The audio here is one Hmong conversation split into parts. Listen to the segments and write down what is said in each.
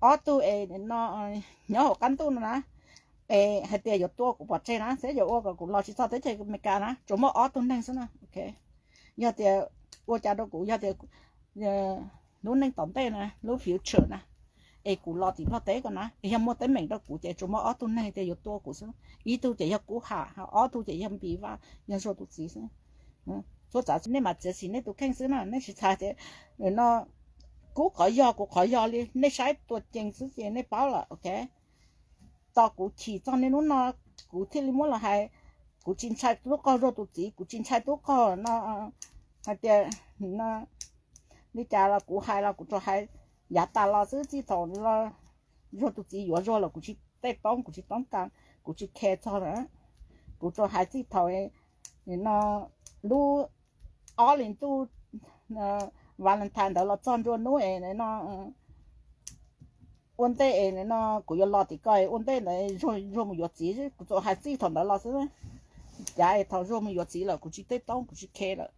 ob tug es no nyob hauv qab ntuj no na, es hais tias yuav tua kuv pov tseg na, thiab yuav ua kom kuv los tsis txog teb chaws Amelikas na, tsuas muaj ob tug neeg xwb na. Yog tias ua cas rau kuv, yog tias lub neej tom ntej na, lub future na, es kuv los tim Nplog teb ko na, es yog muaj teeb meem rau kuv ces tsuas muaj ob tug neeg tias yuav tua kuv xwb. Ib tug ces yog Kub Ham, ob tug ces yog Npis Vaj, yog Zuag tus txiv xwb. Txhua tsav nej mam txiav txim nej tus kheej xwb na, nej tsis txhais tias no Kub qhov yog kuv qhov yog li, nej saib tua cees xwb ces nej paub lawm, ok. Tos kuv chim txog niaj hnub no kuv thiaj li muab los hais. Kuv tsis ntshai tub qaug Zuag tus txiv, kuv tsis ntshai tub qaug no hais tias li cas los kuv hais los kuv tsuas hais yav tas los xwb, txij thaum Zuag tus txiv yuav Zuag los kuv tsis tej poob, kuv tsis toob kas, kuv tsis khe txog lawm. Kuv tsuas hais txij thaum no lub ob hlis ntuj Valentine ntawd los txog ntua hnub es no ua ntej es no kuv yuav los tim ko ua ntej ntawd Zuag mus yuav txiv, kuv tsuas hais txij thaum ntawd los xwb. Cav es thaum Zuag mus yuav txiv lawm kuv tsis tej poob, kuv tsis khe lawm.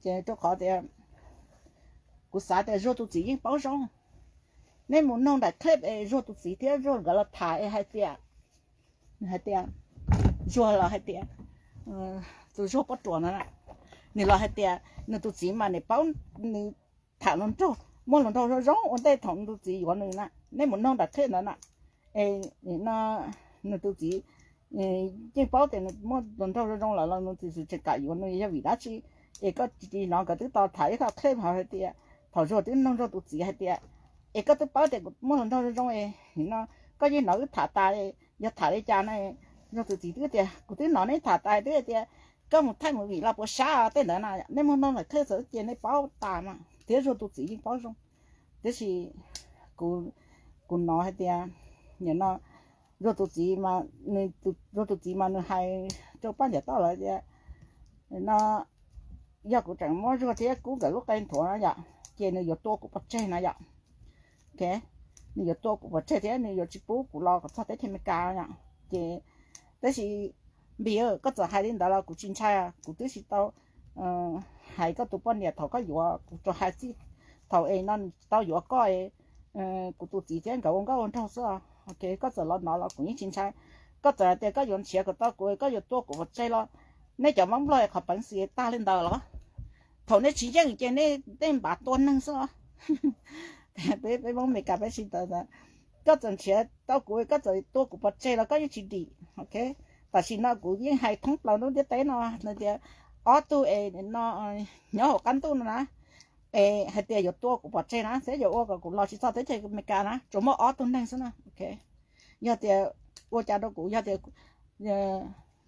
Ces rau qhov tias kuv xav tias Zuag tus txiv yeej paub zoo. Nej mus noog daim clip es Zuag tus txiv thiab Zuag nkawd los tham es hais tias, hais tias Zuag los hais tias, tus Zuag Pob Ruam no, nws los hais tias nws tus txiv mas nws paub, nws tham hluas nraug, muaj hluas nraug zoo zoo ua ntej thaum nws tus txiv yuav nws na. Nej mus noog daim clip ntawd na, es no nws tus txiv yeej paub tias nws muaj hluas nraug zoo zoo lawm los nws tus txiv tseem kam yuav nws yog vim dab tsi? Es koj tsis hnov nkawd twb tau tham ib qho clip hais tias thaum Zuag twb noog Zuag tus txiv hais tias, es koj twb paub tias kuv muaj hluas nraug zoo zoo es no koj yeej hnov wb tham tas, yog tham li cas na? Zuag tus txiv twb tias kuv twb hnov neb tham tas twb tias koj mus thaij movie los puas sab tej ntawd na. Nej mus noog daim clip txawm ces nej paub tas mas thiab Zuag tus txiv yeej paub zoo. Tiam sis kuv hnov hais tias nim no Zuag tus txiv, Zuag tus txiv mas nws hais rau Paj Ncas Tauj lawv tias no yog kuv tseem muab Zuag thiab Kub nkawd lub qe nthuav no yom, ces nws yuav tua kuv pov tseg no yom. Nws yuav tua kuv pov tseg thiab nws yuav tsis pub kuv los kom txog teb chaws Amelikas yom. Ces tab sis Npis, koj txawm hais li ntawd los kuv tsis ntshai, kuv twb tsis tau hais koj tus poj niam thaum koj yuav, kuv tsuas hais txij thaum es no nws tsis tau yuav koj, kuv tus txiv thiab nkawd ua nkauj ua nraug xwb. Koj txawm los no los kuv yeej tsis ntshai. Koj txawm hais tias koj yuav nrhiav kom tau kuv, koj yuav tua kuv pov tseg los, nej cov Hmoob Nplog qhov peev xwm tag li ntawd los? Thaum nej tsis yeej ces nej tej npav tua neeg xwb os. Peb Hmoob Amelikas peb sib tawv ntawd, koj txawm nrhiav tau kuv, koj txawm tua kuv pov tseg los koj yeej tsis dim, ok. Tam sim no kuv yeej hais thoob plaws lub ntiaj teb no tias ob tug es no nyob hauv qab ntuj no na, es hais tias yuav tua kuv pov tseg na, thiab yuav ua kom kuv los tsis txog teb chaws Amelikas na, tsuas muaj ob tug neeg xwb na, ok. Yog tias ua cas rau kuv, yog tias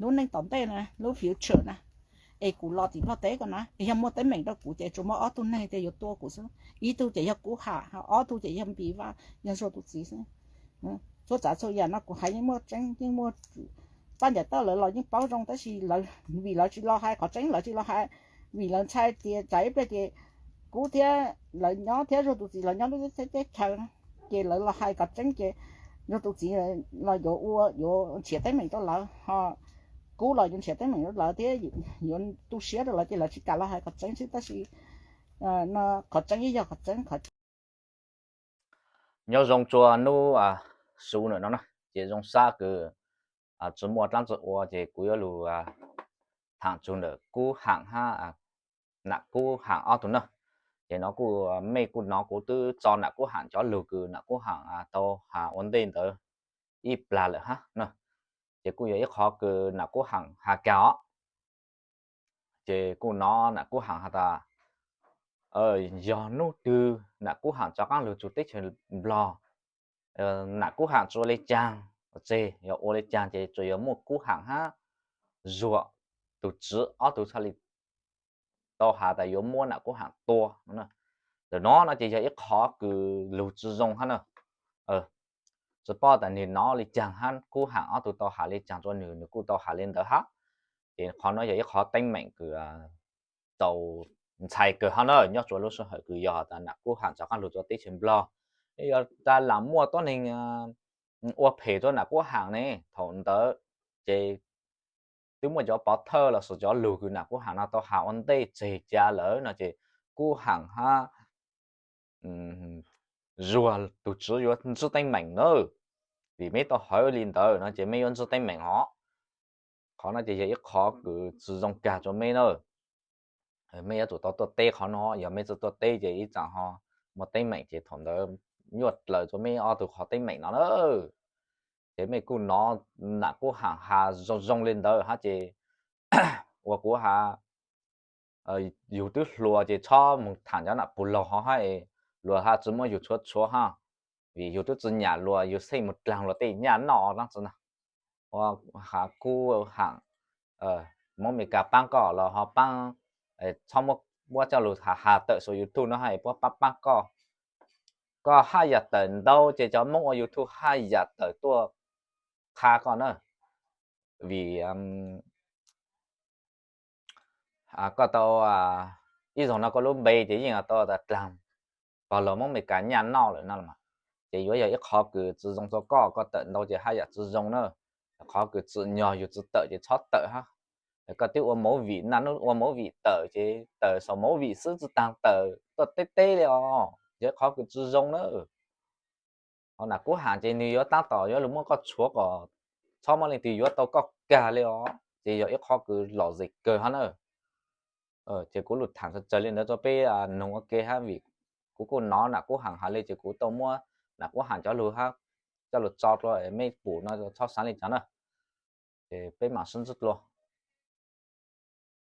lub neej tom ntej na, lub future na, es kuv los tim Nplog teb ko na, es yog muaj teeb meem rau kuv ces tsuas muaj ob tug neeg tias yuav tua kuv xwb. Ib tug ces yog Kub Ham, ob tug ces yog Npis Vaj, yog Zuag tus txiv xwb. Txhua tsav txhua yam no kuv hais yeej muaj tseeb, yeej muaj. Paj Ncas Tauj lawv los yeej paub zoo tab sis vim lawv tsis los hais qhov tseeb, lawv tsis los hais vim lawv ntshai tias tsam ib pliag ces Kub thiab lawv nyob thiab Zuag tus txiv lawv nyob lub teb chaws, ces lawv los hais qhov tseeb ces Zuag tus txiv los yuav ua, yuav nrhiav teeb meem rau lawv ho, Kub los yuav nrhiav teeb meem rau lawv thiab yuav tu siab rau lawv ces lawv tsis kam los hais qhov tseeb xwb tab sis no qhov tseeb yeej yog qhov tseeb qhov. Nyob zoo txhua hnub su ntawm no na, ces zoo sab kws tsis muaj dlaab tsi ua ces kuv yuav lug thaam txug ntawm Kub Ham hab Nam Kub Ham ob tug na. Ces no kuj mej kuj nov kuv twb tso Nam Kub Ham cov lug kws Nam Kub Ham tau has ua ntej ntawd ib plag lawm hab na. Ces kuj yog ib qhov kws Nam Kub Ham has kag os. Ces kuj nov Nam Kub Ham has tas yog nub twg Nam Kub Ham rov qaab lug txug teb chaws Nplog, Nam Kub Ham tsuas ua le caag, tseg yog ua le caag ces tsuas yog muaj Kub Ham hab Zuag tug tswv ob tug txhaj le tau has tas yuav muab Nam Kub Ham tua. Ntawm no no ces yog ib qhov kws lug tsi zoo hab na. Tsi paub tas nwg nov le caag hab Kub Ham ob tug tau has le caag rua nwg, nwg kuj tau has le ntawd hab. Ces qhov no yog ib qhov teeb meem kws txaus ntxhais kawg hab na, nyob rua lub sij hawm kws yog tas Nam Kub Ham rov qaab lug rua teb chaws Nplog, yog tas lam muaj tuab neeg ua phem rua Nam Kub Ham ne, thaum ntawd ces twb muaj cov pov thawj los sis cov lug kws Nam Kub Ham no tau has ua ntej tseg ca lawm no ces Kub Ham hab zuag tus tswv yuav ntsib teeb meem nawb. Vim meb tau hawv li ntawd no ces meb yuav ntsib teeb meem hov. Qhov no ces yog ib qhov kws tsi zoo kag rua meb na. Mej yuav tsum tau tuaj teb qhov no, yog mej tsi tuaj teb ces ib txhia ho muaj teeb meem ces thaum ntawd nyuaj dlaws rua mej ob tug qhov teeb meem no na. Ces mej kuj nov nam kub haam has zoo zoo li ntawd hab ces ua kuv has, yug twb hluas ces txhob moog thaam cov nam puj laug hov hab, luas has tsi muab yug tshuav tshuav hab, vim yug twb tsi nyam luas yug xeej moog dlaag luas tej nyaj noj dlaab tsi na. Ua has kub haam, Moob Amelikas paab koj los ho paab, txhob muab, muab coj lug has has tawm sau YouTube no hab puab paab paab koj. Koj haj yam tawm ntau ces cov Moob ua YouTube haj yam tawm tuaj qha koj na. Vim koj tau, ib zaug no koj lub npe ces yeej tau tas dlaag pog laug Moob Amelikas nyaj noj lawm no mas, ces yuav yog ib qhov kws tsi zoo rua koj, koj tawm ntau ces haj yam tsi zoo na. Qhov kws tsim nyog yug tsi tawm ces txhob tawm hab. Koj twb ua movie, naj nub ua movie tawm ces tawm sau movie xwb tsi taag tawm tuaj teb teb li os, yog ib qhov kws tsi zoo na. Ho nam kub haam ces nwg yuav taab tom yuav lug muab koj tshuav kom txhob muaj leej twg yuav tau koj kag li os, ces yog ib qhov kws lom zem kawg hab na. Ces kuv lug thaam tsawg tsawg li ntawd rua peb noog ua ke hab vim kuv kuj nov nam kub haam has li ces kuv tau muab nam kub haam cov lug hab coj lug tso rua mej pum no txhob xaav li cas na. Ces peb maam sib ntsib dlua.